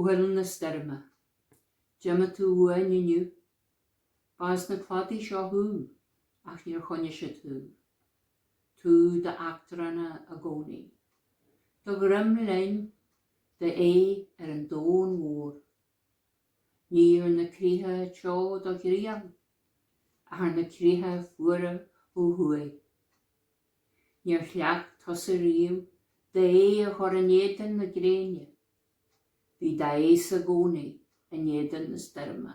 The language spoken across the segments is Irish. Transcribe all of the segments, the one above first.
Buachaill na stoirme. D'imigh tú uainn inniu. Ba as na cladaí seo thú ach níor choinnigh siad thú. Tú d'eachtrána i gcónaí. Do dhroim linn, d'aghaidh ar an domhan mhór. Ní ar na críocha teo do thriall, ach ar na críocha fuara ó thuaidh. Níor chleacht tusa riamh d'aghaidh a chur in éadan na gréine. Bhí d'aghaidhse i gcónaí in éadan na stoirme.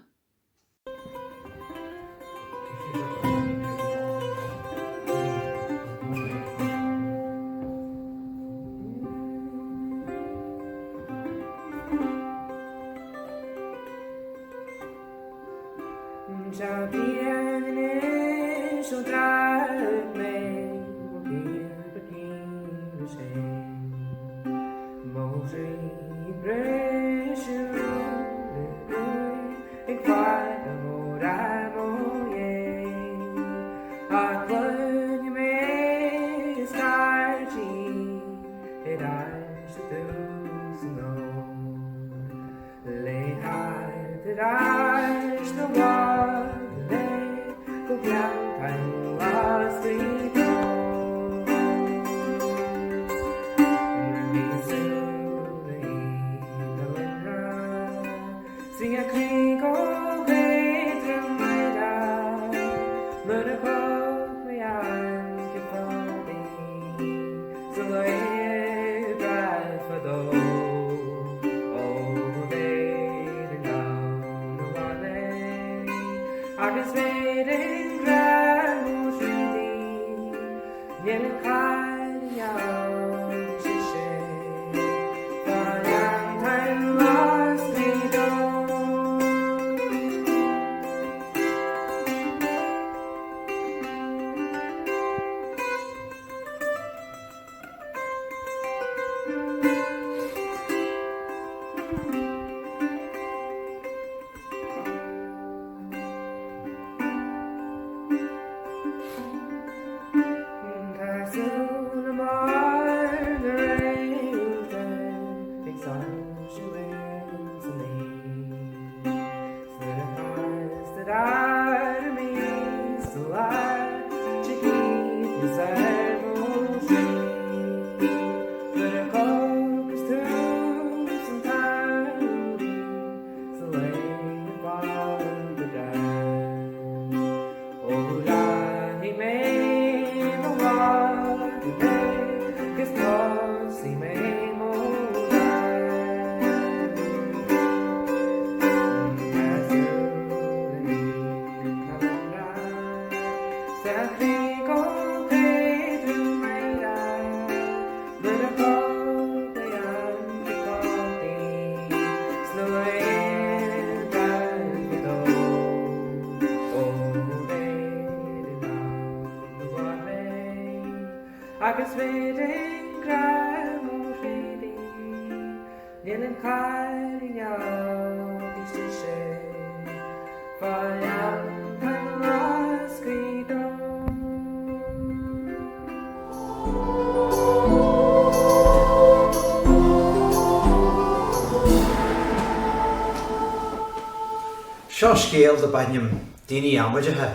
Seo scéal darb ainm Daoine Amaideacha,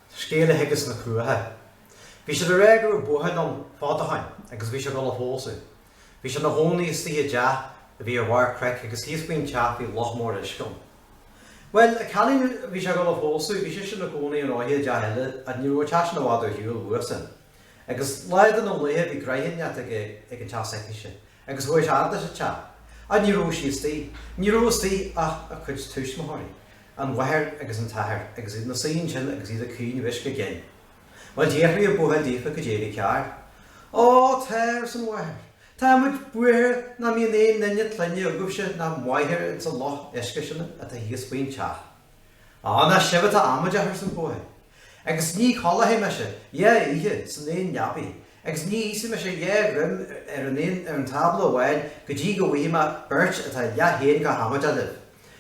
scéal a thig as na Cruacha. Bhí siad ag rá go raibh buachaill ann fad ó shoin agus bhí sé ag dul a phósadh. Bhí sé ina chónaí istigh i dteach a bhí ar bharr cnoic agus thíos faoin teach bhí loch mór uisce ann. Bhuel, an cailín a bhí sé ag dul a phósadh, bhí sise ina cónaí ar ndóighe i dteach eile ach ní raibh an teach sin i bhfad ar shiúl uaidhsean. Agus lá de na laethe bhí graithe inteacht ag ag an teach s'aicise agus chuaigh sé fhad leis an teach. Ach ní raibh sí istigh. Ní raibh istigh ach a cuid tuismitheoirí, an mháthair agus an t-athair, agus iad ina suí ansin agus iad ag caoineadh uisce gin. Bhuel, d'fhiafraigh an buachaill díofa cad é a bhí cearr. Ó, tá, arsa an mháthair. Tá muid buartha nach mbíonn aon duine clainne agaibhse ná máthair ins an loch uisce sin atá thíos faoin teach. Á, nach sibh atá amaideach, arsa an buachaill. Agus ní chodlóidh mise dhá oíche san aon leabaidh agus ní íosfaidh mise dhá ghreim ar an aon ar an tábla amháin go dtí go bhfaighidh mé beirt atá leath féin chomh hamaideach libh.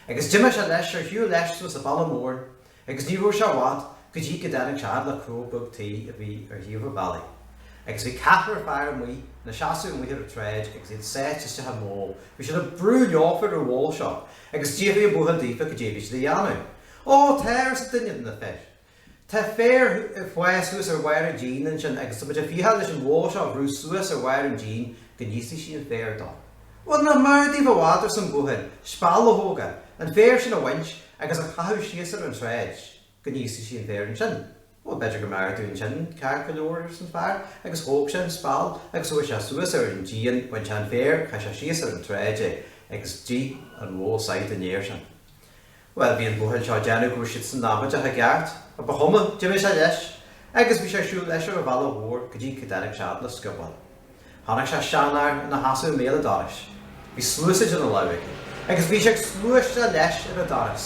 Agus d'imigh sé leis ar shiúl leis suas an bealach mór Agus ní raibh sé i bhfad go dtí go dtáinig sé fhad le cró beag tuí a bhí ar thaobh an bhealaigh. Agus bhí ceathrar fear amuigh ina seasamh amuigh ar an tsráid agus iad sáite isteach i mbó. Bhí siad ag brú leofa ar an bhó seo agus d'fhiafraigh an buachaill daofa cad é a bhí siad a dhéanamh. Ó, tá, arsa duine de na fir. Tá féar ag fás thuas ar bharr an dín ansin agus tá muid ag fiacháil leis an bhó seo a bhrú suas ar bharr an dín go n-íosfaidh sí an féar dó. Bhuel, nach mb'fhearr daoibh i bhfad, arsa an buachaill, speal a thógáil, an féar sin a bhaint agus a chaitheamh síos ar an tsráid go n-íosfaidh sí an féar ansin. Bhuel, b'fhéidir go mb'fhearr dúinn sin, ceart go leor, arsa an fear, agus thóg sé an speal agus chuaigh sé suas ar an díon, bhain sé an féar, chaith sé síos ar an tsráid é agus d'ith an bhó saighead an fhéir sin. Bhuel, bhí an buachaill seo ag déanamh go raibh siadsan amaideach i gceart, ach ba chuma, d'imigh sé leis, agus bhí sé ag siúl leis ar an bhealach mhór go dtí go dtáinig sé fhad le scioból. Chonaic sé seanfhear ina sheasamh i mbéal an dorais. Bhí sluasaid ina lámh aige, agus bhí sé ag sluaisteáil leis ar an doras,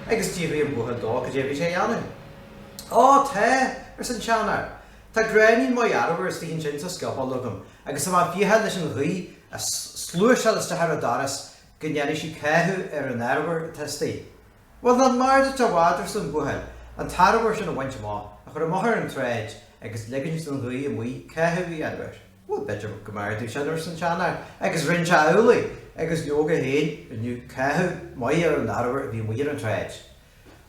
agus d'fhiafraigh an buachaill dó cad é a bhí sé a dhéanamh. Ó, tá, arsa an seanfhear, tá gráinnín maith arbhair istigh ansin sa scioból agam, agus tá mé ag fiacháil leis an ghaoth a shluaisteáil isteach ar an doras go ndéanfaidh sí cáitheadh ar an arbhar atá istigh. Bhuel, nach mb'fhearr duit i bhfad, arsa an buachaill, an t-arbhar sin a bhaint amach, a chur amach ar an tsráid agus ligint don ghaoth amuigh cáitheadh a dhéanamh air. Bhuel, b'fhéidir go mb'fhearr duit sin, arsa an seanfhear, agus rinne sé amhlaidh, agus leoga féin, rinneadh cáitheadh maith ar an arbhar a bhí amuigh ar an tsráid.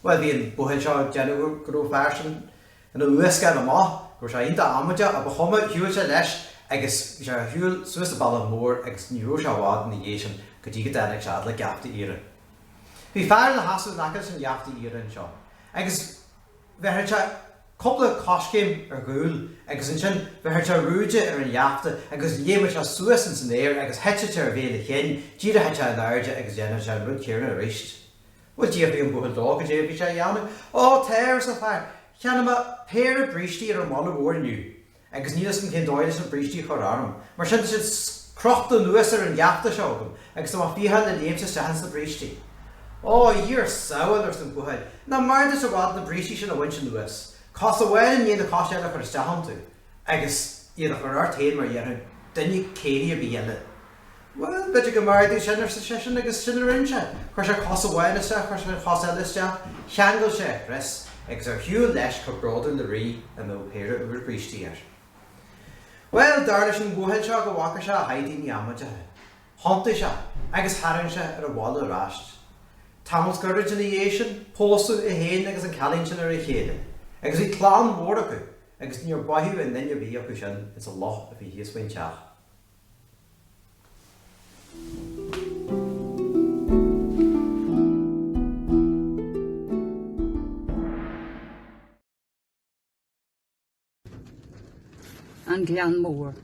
Bhuel, bhí an buachaill seo ag déanamh go raibh an fear sin ina uascán amach, go raibh sé iontach amaideach, ach ba chuma, shiúil sé leis agus bhí sé ar shiúl suas an bealach mór agus ní raibh sé i bhfad ina dhiaidh sin go dtí go dtáinig sé fhad le geafta iarainn. Bhí fear ina sheasamh in aice leis an gheafta iarainn seo agus bheirfeadh sé cúpla coiscéim ar gcúl agus ansin bheirfeadh sé rúide ar an gheafta agus léimfeadh sé suas ins an aer agus thitfeadh sé ar bhéal a chinn, díreach sé in airde agus dhéanfadh sé an rud céanna arís. Bhuel, d'fhiafraigh an buachaill dó cad é a bhí sé a dhéanamh. Ó, tá, arsa an fear, cheannaigh mé péire brístí ar an mbaile mhór inniu, agus níl fhios agam cén dóigh leis na brístí a chur orm. Mar sin, tá siad crochta anuas ar an gheafta seo agam, agus tá mé ag fiacháil le léimt isteach ins na brístí. Ó, a Dhia ár sábháil, arsa an buachaill, nach mb'fhearr duit i bhfad na brístí sin a bhaint anuas, cos amháin i ndiaidh na coise eile a chur isteach iontu, agus iad a chur ort féin mar a dhéanfadh duine céillí ar bith eile. Bhuel, b'fhéidir go mb'fhearr duit sin, arsa seisean, agus sin a rinne sé. Chuir sé cos amháin isteach, chuir sé an chos eile isteach, cheangail sé a chrios, agus ar shiúl leis chomh bródúil le rí a mbeadh péire úr brístí air. Bhuel, dar leis an bhuachaill seo go bhfaca sé a sháith daoine amaideacha. Thiontaigh sé, agus tharraing sé ar an bhaile aráist. Tamall gairid ina dhiaidh sin, pósadh é féin agus an cailín sin ar a chéile, agus bhí clann mhór acu, agus níor báitheadh i nduine ar bith acu sin ins an loch a bhí thíos faoin teach. An Gleann Mór.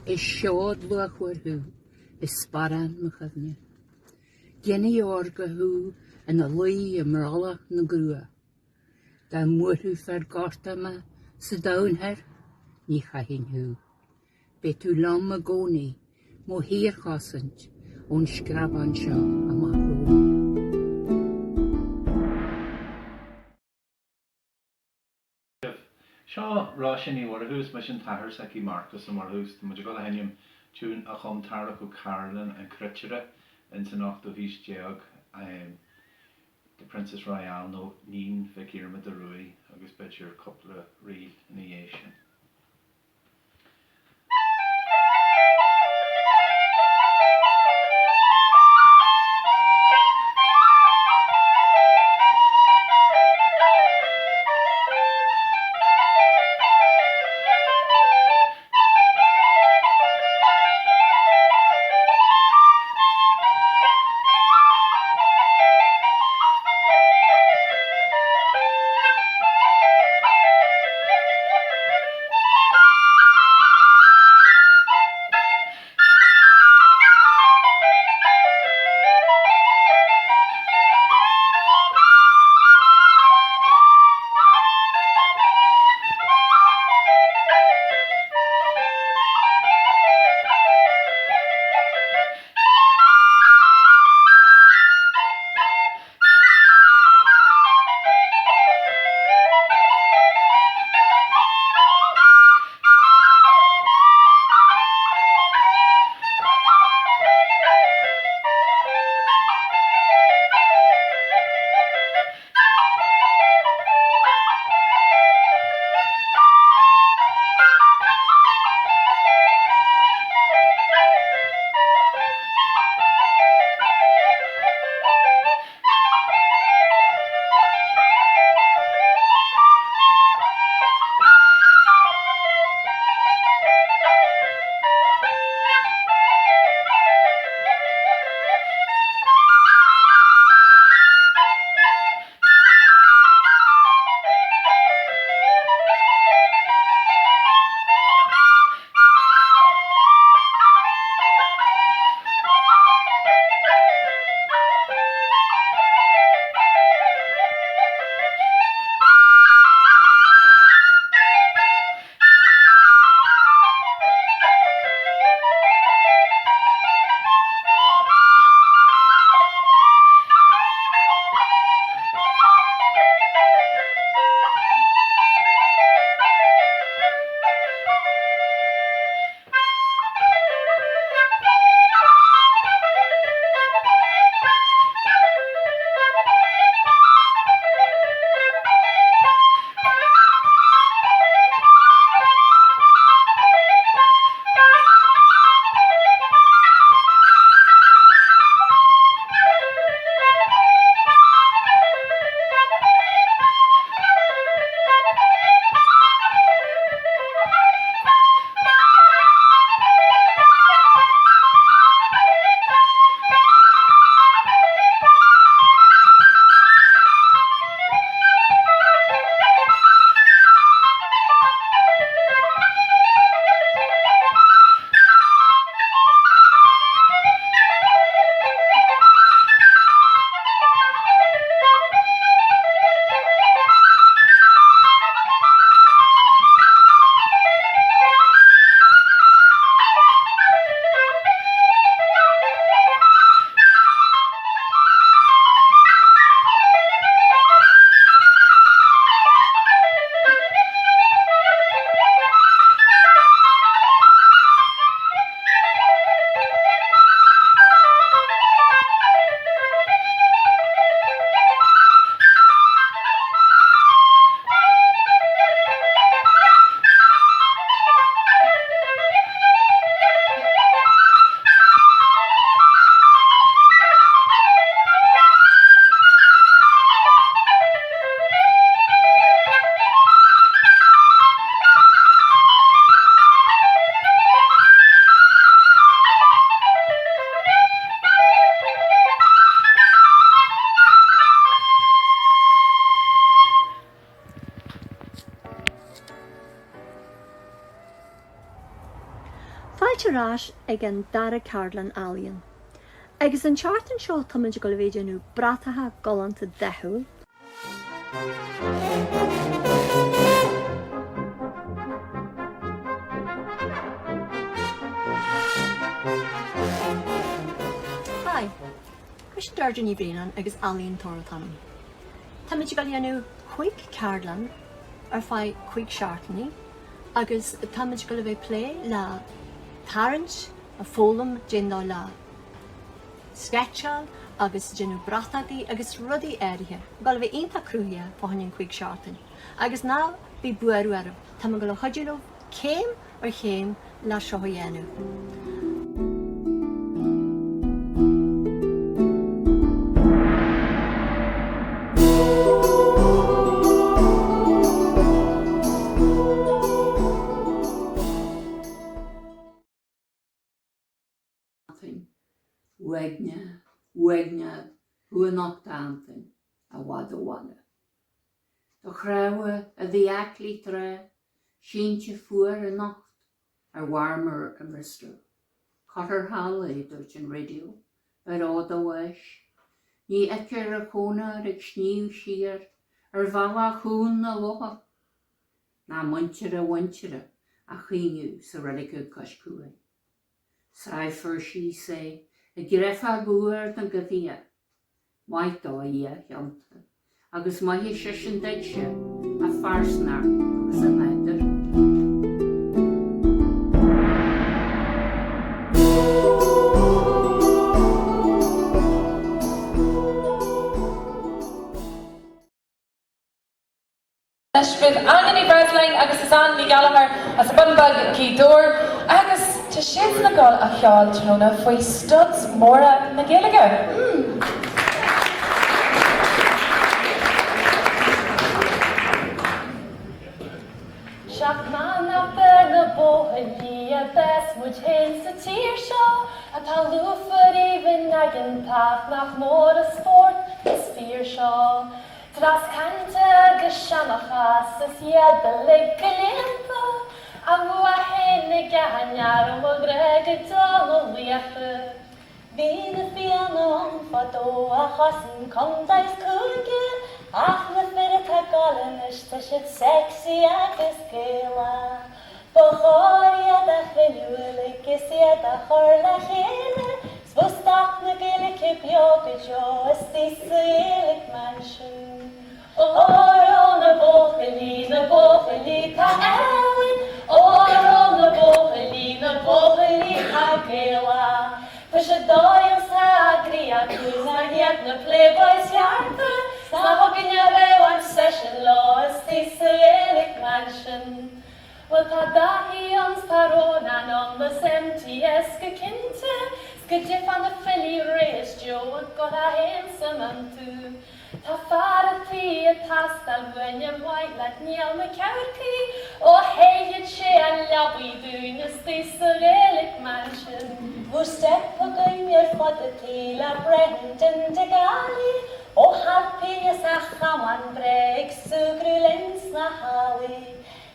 Is seod luachmhar thú i sparán mo chuimhne. Giní órga thú ina luí i mbrollach na gcrua. Dá mbuailfeadh fear gorta mé sa domhan thoir, ní chaithfinn thú. Beidh tú liom i gcónaí, mo shíorchosaint ón screabán seo amach romham. Seo Róisín Ní Mhurchú, is mise an t-athair s'aici Marcas Ó Murchú. Tá muid ag dul a sheinm tiún a chum Tarach Ó Cairealláin, an cruitire, ins an ochtú haois déag, The Princess Royale nó Níon Mhic Dhiarmada Ruaidh agus b'fhéidir cúpla ríl ina dhiaidh sin. Fáilte ar ais ag an dara ceardlann ealaíon. Agus an tseachtain seo táimid ag dul a bheith ag déanamh bratacha galánta dathúil. Hi, Mise Deirdre Ní Bhraonáin agus ealaíontóir atá ionam. Táimid ag dul a dhéanamh chúig ceardlann ar feadh chúig seachtainí agus táimid ag dul a bheith ag plé le tarraingt, a foghlaim cén dóigh le sceitseáil agus déanamh bratachaí agus rudaí áirithe. Ag dul a bheith iontach cruthaitheach fá choinne an chúig seachtain. Agus ná bí buartha oraibh, tá mé ag dul a chuidiú libh céim ar chéim le seo a dhéanamh. Antain, uaigneach, uaigneach, thú anocht a Antain, i bhfad ó bhaile. Do chnámha a bhí aclaí tráth, sínte fuar anocht ar mharmar i mBristol. Cathair thall é, dúirt an raidió, fear fhada bháis. Ní fheictear a chónair ag sníomh siar ar bhealach Dhún na Locha. Ná muintir a mhuintire á chaoineadh sa reilig cois cuain. Sáifear síos é i gcreifeach fhuar na gcoimhthíoch. Maith dó a Dhia theannta, agus maithfidh seisean duitse a phearsanacht agus a nádúr. Anois roimh Áine Ní Bhreisleáin agus Suzanne Ní Ghallchóir as an Bun Beag, Gaoth Dobhair, agus tá siadsan ag dul a cheol tráthnóna faoi studs móra na Gaeilge. Seacht mbeannacht ar na buachaillí a d'fhás muid féin sa tír seo, atá lúfar aoibhinn aigeantach nach mór an spórt is fíor seo. Dreas cainte agus seanchas is iad uilig go léannta, A bhfuath fhéinig a neart ó mo ghrá go deo na laochra. Bhí na Fianna ann fadó a chosain contae is cúige Ach na fir atá ag gabháil anois tá siad sexy agus Gaelach. Ba chóir iad a chruinniú uilig is iad a chur le chéile 's bheadh stoc na Gaeilge beo go deo istigh sa Ghaelic Mansion. Óró na buachaillí, na buachaillí tá álainn, Óró na buachaillí, na buachaillí tá Gaelach. Tá siad dóighiúil 's tá croí acu 's nach iad na playboys cearta 's nach againne a bheadh an session leo istigh sa Ghaelic Mansion. Bhuel tá Dáithí ann 's tá Rónán ann is MTS go cinnte 's go dtífeá na filí Ray is Joe ag gabháil a shiamsa iontu. Tá fear a' tí ag teastáil uainn ar mhaith leat Niall Mac Eamharcaigh ó théighead sé an leabaidh dúinn istigh sa Ghaelic Mansion. Bheadh steip againn ar fud a' tí le Brendan de Gaillimh ó hailpín is a chamán breá ag súgradh linn sna hallaí.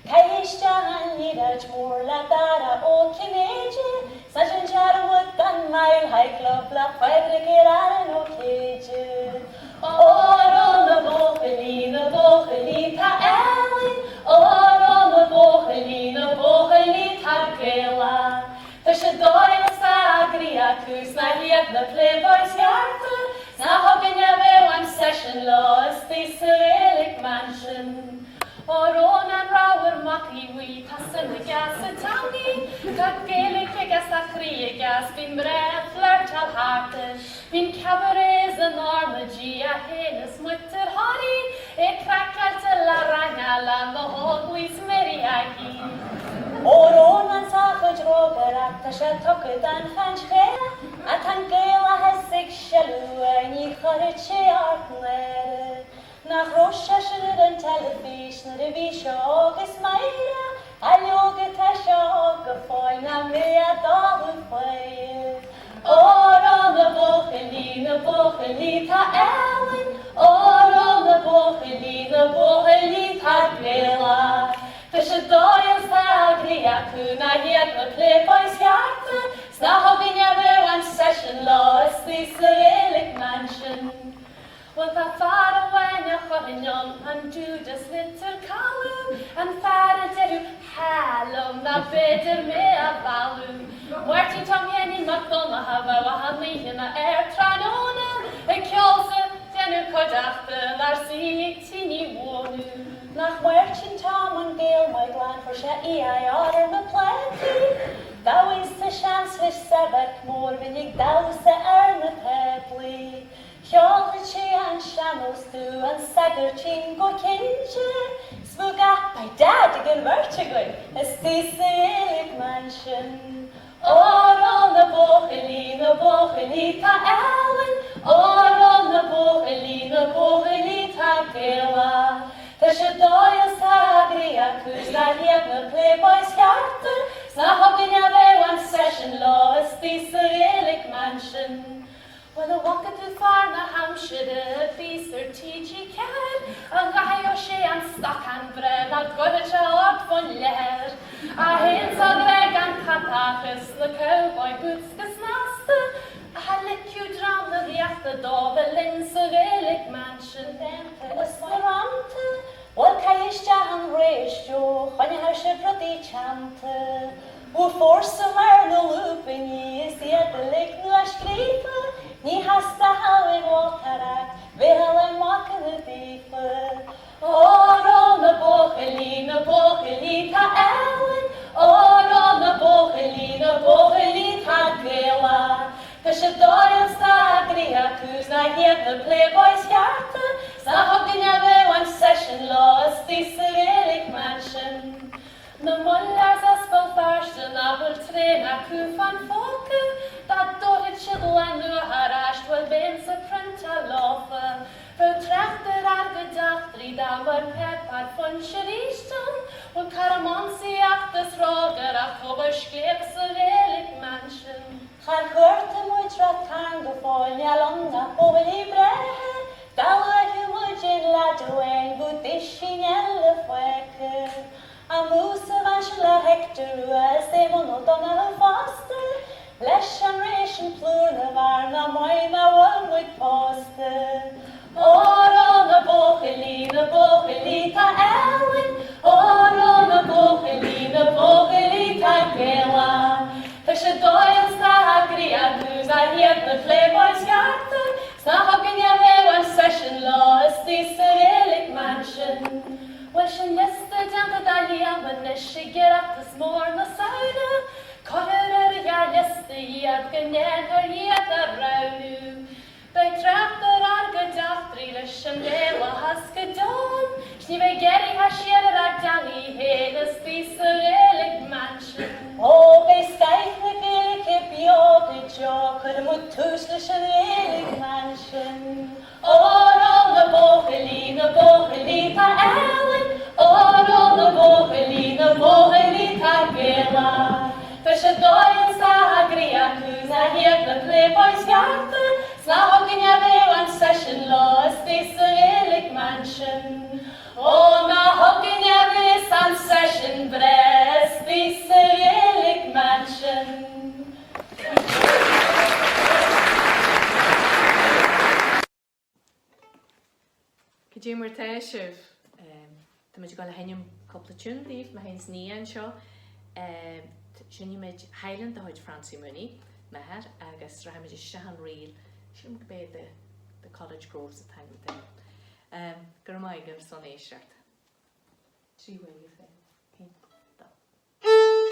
Caith isteach an liathróid mhór le Dara Ó Cinnéide 's ná déan dearmad an Mile High Club le Pádraig Aaron Ó Céide. Óró na buachaillí, na buachaillí tá álainn, Óró na buachaillí, na buachaillí tá Gaelach. Tá siad dóighiúil 's tá croí acu 's nach iad na playboys cearta 's nach againne a bheadh an session leo istigh sa Ghaelic Mansion. Ó Rónán Ramhar Mac Aodha Bhuí tá suim aige sa teangaidh, tá Gaeilge aige 's tá croí aige 's bíonn mná ag flirteáil thart air. Bíonn cabarets in R na G é féin is muintir Thoraí, é craiceáilte le rang eile na hÓglaigh 's Mary Aggie. Ó Rónán 's a chuid rógaireacht tá sé tugtha don chaint Ghaelach, ach tá an Gaelachas ag sileadh uaidh ní chuirfeadh sé ort náire. Nach raibh seisean ar an teilifís nuair a bhí sé óg is meidhreach, a leoga tá sé óg go fóill nach mbeidh a dáileadh faoi. Óró na buachaillí, na buachaillí tá álainn, Óró na buachaillí, na buachaillí tá Gaelach. Tá siad dóighiúil 's tá croí. acu nach iad na playboys cearta 's nach againne a bheadh an session lá istigh sa Ghaelic Mansion. Bhuel tá fear amháin a chuirfinn ann, an dude as Leitir Caladh, an fear a déarfadh 'há' liom nach b'fhéidir mé a mhealladh. Máirtín Tom Sheáinín Mac Donncha bheadh achan oíche ná ar tráthnóna ag ceol 's ag déanamh cuideachta 'nár suí ag tine mhónadh. Nach Máirtín Tom an Gael maith glan fuair sé EIR ar na plátaí. Dá bhfaighinn-sa seans leis sa bpáirc mhór bheinn ag damhsa ar na táblaí. Ceolfaidh sé an sean-nós dubh, an sagairtín go cinnte, 's bheadh gach by dad ag an bheirt againn istigh sa Ghaelic Mansion. Óró na buachaillí, na buachaillí tá álainn, Óró na buachaillí, na buachaillí tá Gaelach. Tá sé dóighiúil 's tá groí acu 's nach iad na playboys cearta, 's nach againne a bheadh an session lá istigh sa Ghaelic Mansion. Bhuel, an bhfaca tú fear na haimsire a bhíos ar TG4, a gcaitheadh sé an stocán breá nach gcuirfeadh sé ort fán leathar, a théanns á rá gan catach is na cowboy boots go snasta, ach a ligfeadh dream na ríochta dó bheith linn sa Ghaelic Mansion. Is na rannta, bhuel caith isteach an réisteó, choinneoidh sibh rudaí teannta. Bhí fórsa mar na lúibíní is iad uilig nua-scríofa, ní theastódh aon mholtóireacht bheith le macanna daofa. Óró na buachaillí, na buachaillí tá álainn, Óró na buachaillí, na buachaillí tá Gaelach. Tá sé dóighiúil 's tá groí acu 's nach iad na playboys cearta, 's nach againne a bheadh an session lá istigh sa Ghaelic Mansion. Na mullahs as Béal Feirste nach bhfuil traein acu fán phóca, dá dtabharfadh siad Lá Nua thar ais, bhuel bheinnse ag priontáil leofa. Bheadh trácht ar ár gcuid eachtraí dá mbeadh páipéar Foinse arís ann, bhuel cá raibh m'ionsaíocht is rógaireacht obair scléip sa Ghaelic Mansion. Char chuartaigh muid Ráth Cairn go fóill, níl ann ach buachaillí breátha, Dá luaithe muid aon leaid amháin bheadh duaisín eile fágtha. Amuigh sa Mhansion le Hector Rua is Éamonn Ó Donnchadha fosta, leis an ré sin plúr na bhfear nach maith nach bhfuil muid pósta. Óró na buachaillí, na buachaillí tá álainn, Óró na buachaillí, na buachaillí tá Gaelach. Tá sé dóighiúil 's tá groí acu 's nach iad na playboys cearta, 's nach againne a bheadh an session lá istigh sa Ghaelic Mansion. Bhuel sin liosta déanta de Liam anois ag Oireachtas mór na Samhna, cuirfear ar an ghearrliosta iad go ndéanfar iad a roghnú. Beidh trácht ar ár gcuid eachtraí leis an nGaelachas go deo ann, 's ní bheidh éirithe siar ar ár dteangaidh féin istigh sa Ghaelic Mansion. Ó beidh scoith na Gaeilge beo go deo, cuirfidh muid tús leis an Ghaelic Mansion. Óró na buachaillí, na buachaillí tá álainn, Óró na buachaillí, na buachaillí tá Gaelach. Tá sé dóighiúil 's tá groí acu 's nach iad na playboys cearta, 's nach againne a bheadh an session lá istigh sa Ghaelic Mansion. Ó nach againne a bheas an session breá istigh sa Ghaelic Mansion. Cad é mar tá sibh? Tá muid ag dul a sheinm cúpla tiún daoibh, mé féin is Nia anseo. Seinnfidh muid Highland de chuid Francie Mooney, m'athair, agus rachaidh muid isteach an ríl, sílim gurb é The, The College Groves an t-ainm atá air. Go raibh maith agaibh as an éisteacht. 3 uaire féin. 1, 2.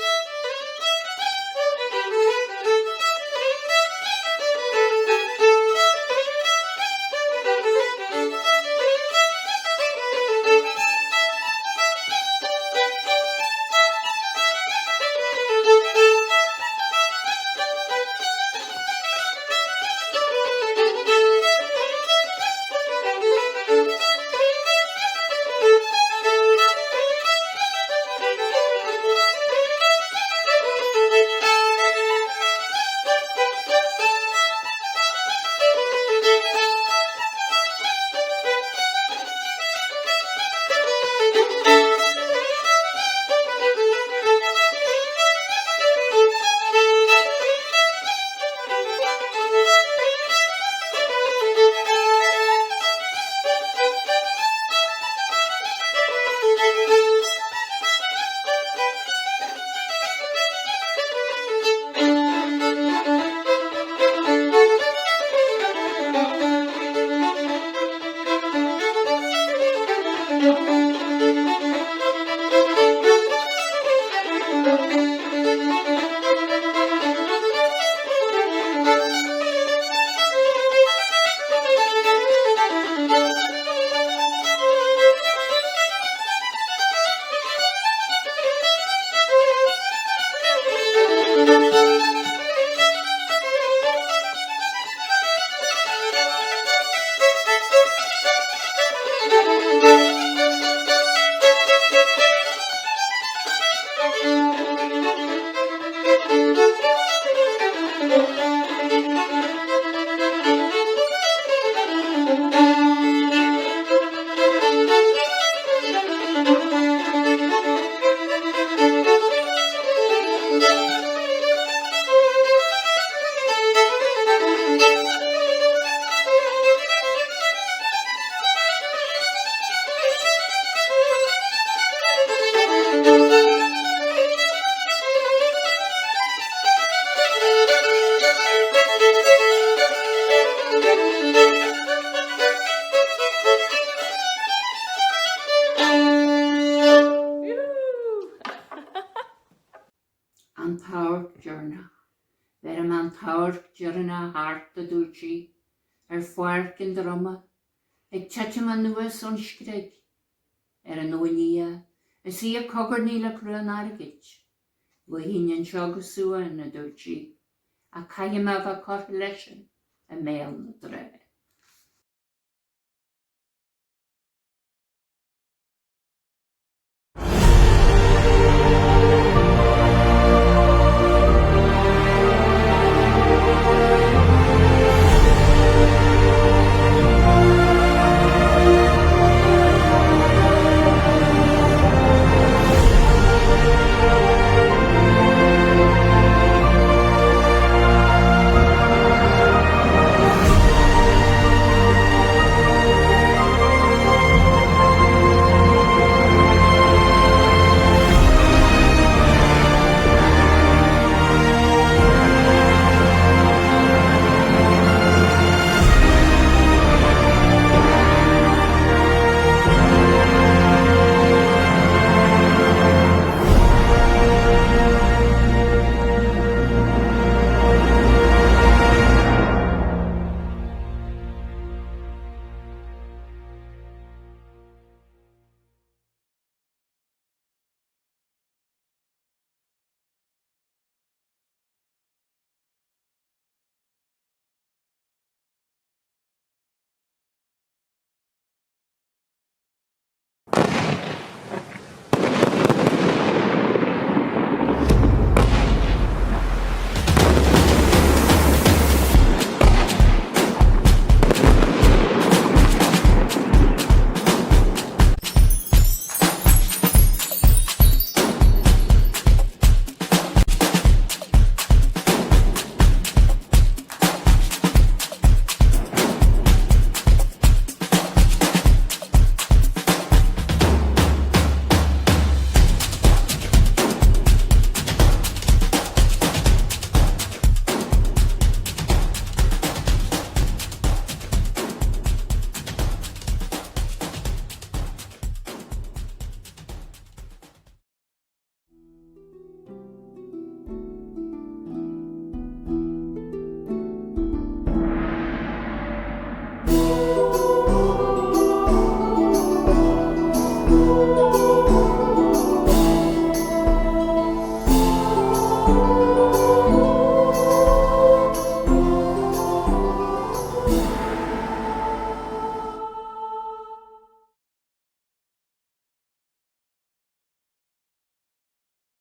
An t-amharc deireanach. Bhéarfaidh mé an t-amharc deireanach ort, a dúirt sí, ar Pháirc an Droma, ag titim anuas ón screig ar an Abhainn Fhia is í ag cogarnaigh le cruth an airgid. Luífinn anseo go suan, a dúirt sí, ach caithfidh mé a bheith curtha leisean i mbéal na dtréithe.